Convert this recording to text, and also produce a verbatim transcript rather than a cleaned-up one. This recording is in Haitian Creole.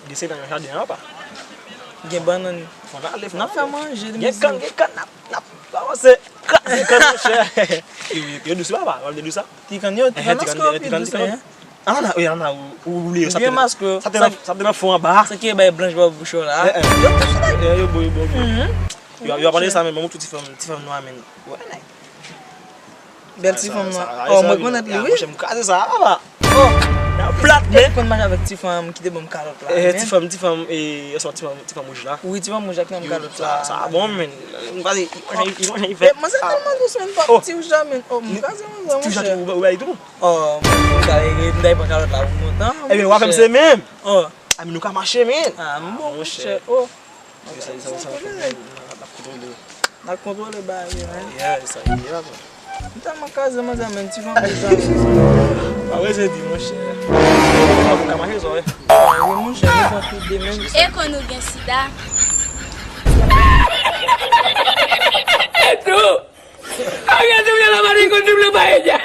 Desen nan yon jaden anba. Gen bannann. Fò n ale, fò n ale. N ap fè manje, gen kann, gen kann, n ap, n ap avanse. Kraze kann, monchè. Yo, yo, yo dous, papa, yo dous, sa. Ti kann yo, ti kann maske yo pi dous, hein. Ah, nan, wi, nan, ou, ou bliye sa. Gen maske yo. Sa te nan, sa te nan fon anba. Sa ki bay blanch bò bouch yo la. Eh, eh. Yo bon, yo bon, yo bon. Yo, yo ap pale sa, men ban m tou ti fanm, ti fanm nwa, men. Wè, nèg. Bèl ti fanm nwa. Oh, mwen konnet li, wi. Monchè, m kraze sa, papa. Oh, plat, men. Ou konn mache avèk ti fanm ki te ban m kalòt la, eh, men. Ti fanm, ti fanm, eh, ti fanm, ti fanm wouj la. Wi, ti fanm wouj la ki ban m kalòt la. Sa, sa bon, men. M pa di, li manje, li fè. Eh, manzè tèlman dous, men, pa ti wouj la, men. Oh, m kraze manzè, monchè. Ti wouj la, ou bay tou? Oh, m ta, m ta pran kalòt la pou kontan. Ebyen, w ap fè m se menm. Oh. A, men nou ka mache, men. Ah, m bon, monchè. Oh. Sa, sa, sa, n ap kontwole. N ap kontwole bagay yo, men. Yeah, sa ye, papa. M tèlman kraze manzè, men, ti fanm sa. Pa bezwen di, monchè. Ou ka mache, sa, wi. Ah, wi, monchè, nou pran tout de menm. E kon nou gen sida? E tou! Oye, tú me la marico, tú me paella.